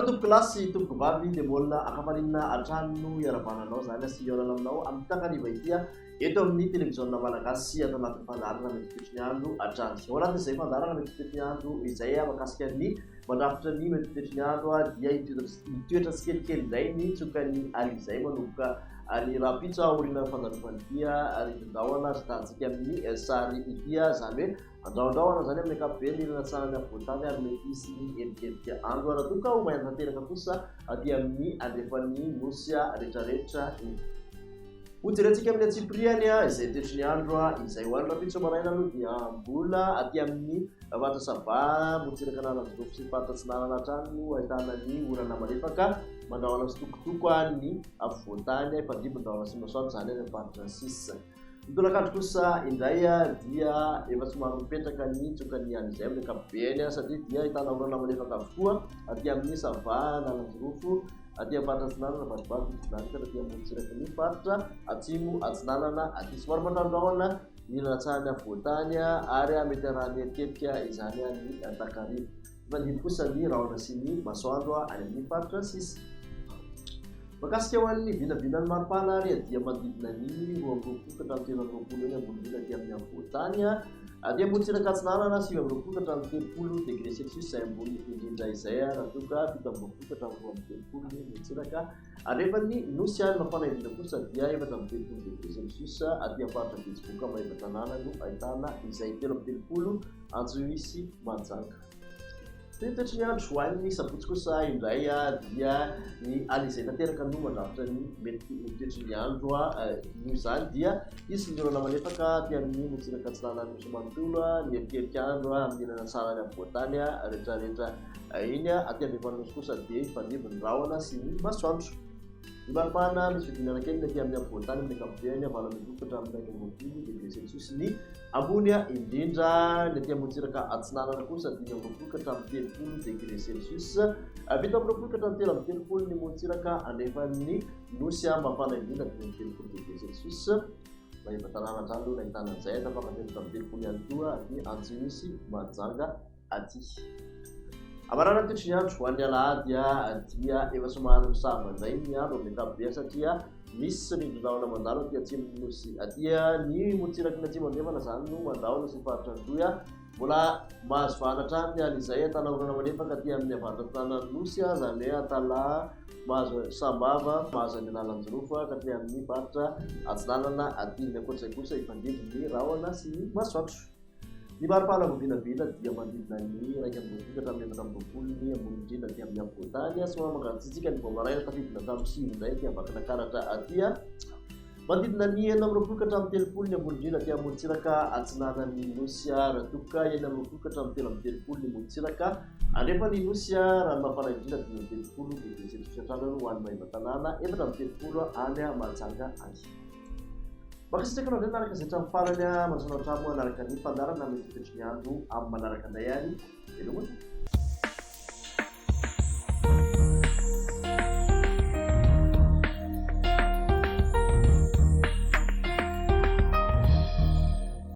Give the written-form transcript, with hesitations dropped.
Tompoko lahy sy tompoko vavy dia mbola ankafaliana hatrany no iarahabana anao izany sy hihaonana aminao amin'ity takariva ity eto amin'ny televiziona malagasy ato anatin'ny fandaharana mety toetry ny andro hatrany. Ao anatin'izay fandaharana mety toetry ny andro izay mahakasika ny mandrafitra ny mety toetry ny andro dia hitoetra tsikelikely indray ny tsokan'ny alizay manomboka ny rahampitso aorian'ny fandalovan'ity rindrin-drahona azo ahitantsika amin'ny sary ity, izany hoe Andrahondrahona izany amin'ny ankapobeny ny ilana tsara ny afovoan-tany ary mety hisy ny helikeloka andro. Raha toa ka ho maina tanteraka kosa aty amin'ny andrefan'ny nosy rehetrarehetra iny. Hojerentsika amin'ny antsipiriany izay toetry ny andro izay. Ho an'ny rahampitso maraina aloha dia mbola aty amin'ny faritra Sava, morontsiraka Analanjirofo sy faritra Atsinanana hatrany no ahitana ny orana malefaka. Mandrahona tsitokotoko ny afovoan-tany, mifandimby ny rahona sy ny masoandro izany any amin'ny faritra sisa. Ny tolakandro kosa indray dia efa somary mipetraka ny tsokan'ny an'izay amin'ny ankapobeny satria dia ahitana orana malefaka avokoa aty amin'ny Sava, Analanjirofo, aty amin'ny faritra Atsinanana, Vatovavy, Fitovinany, aty amin'ny morontsiraky ny faritra Atsimo Atsinanana aty. Somary mandrandrahona ny lalatsahan'ny afovoan-tany ary mety arahan'ny erikerika izany ny takariva. Mifandimby kosa ny rahona sy ny masoandro any amin'ny faritra sisa. Mahakasika ho an'ny vinavinan'ny maripana ary dia manodidina ny 22 ka hatramin'ny 23 eny ambony indrindra aty amin'ny afovoan-tany. Aty amorontsiraka atsinanana 29 ka hatramin'ny 30 degré celsius izay ambony indrindra izay raha toa ka 27 ka hatramin'ny 32 ny morontsiraka andrefan'ny nosy. Any mafana indrindra kosa dia 34 degré celsius aty amin'ny faritra Betsiboka Maevatanàna no ahitana izay 33 Antsohihy sy Mahajanga. Toy ny toetry ny andro, ho an'ny sabotsy kosa indray dia ny alizay tanteraka no mandrafitra ny mety ho toetry ny andro. Noho izany dia hisy ny orana malefaka aty amin'ny morontsiraka atsinanan'ny nosy manontolo, ny erikerika andro amin'ny ilany antsaran'ny afovoan-tany rehetrarehetra iny. Aty andrefan'ny nosy kosa dia hifandimby ny rahona sy ny masoandro. Ny maripana misy fidinana kely ny aty amin'ny afovoan-tany amin'ny ankapobeny, 18 ka hatramin'ny 21 degré celsius ny Ambony indrindra ny aty amorontsiraka atsinanana kosa 25 ka hatramin'ny 30 degré celsius. 27 ka hatramin'ny 33 ny morontsiraka andrefan'ny nosy mafana indrindra 35 degré celsius. Maevatanàna hatrany aloha nahitana an'izay, tafakatra 34 ihany koa aty Antsohihy sy Mahajanga aty. Hamarana toetry ny andro ho an'ny alahady dia efa somary misava indray ny andro amin'ny ankapobeny satria misy rindrin-drahona mandalo aty atsimon'ny nosy aty. Ny morontsiraky ny atsimo andrefana izany no mandrahona sy faritra Androy. Mbola mahazo vahana hatrany ny alizay Antanahorana malefaka aty amin'ny avaratra atsinanan'ny nosy, izany hoe Antalaha, mahazo Sambava, mahazo any Analanjirofo ka aty amin'ny faritra atsinanana aty. Ny ankoatr'izay kosa hifandimby ny rahona sy ny masoandro. Ny maripana vao vinavina dia manodidina ny 21 ka hatramin'ny 24 ny ambony indrindra aty amin'ny afovoan-tany. Somary mangatsiatsiaka ny vao maraina, tafidina hatramin'ny 9 indray aty Vakinankaratra aty. Manodidina ny 26 ka hatramin'ny 30 ny ambony indrindra aty amorontsiraka atsinanan'ny Nosy, raha toa ka 26 ka hatramin'ny 33 ny morontsiraka andrefan'ny Nosy. Raha ny mafana indrindra 35 degré celsius hatrany ho an'i Maevatanàna, 34 any Mahajanga any. Mankasitraka anao indray nanaraka izay hatramin'ny farany a, manasa anao hatrany moa hanaraka ny fandaharana mety ho toetry ny andro amin'ny manaraka indray ary veloma tompoko.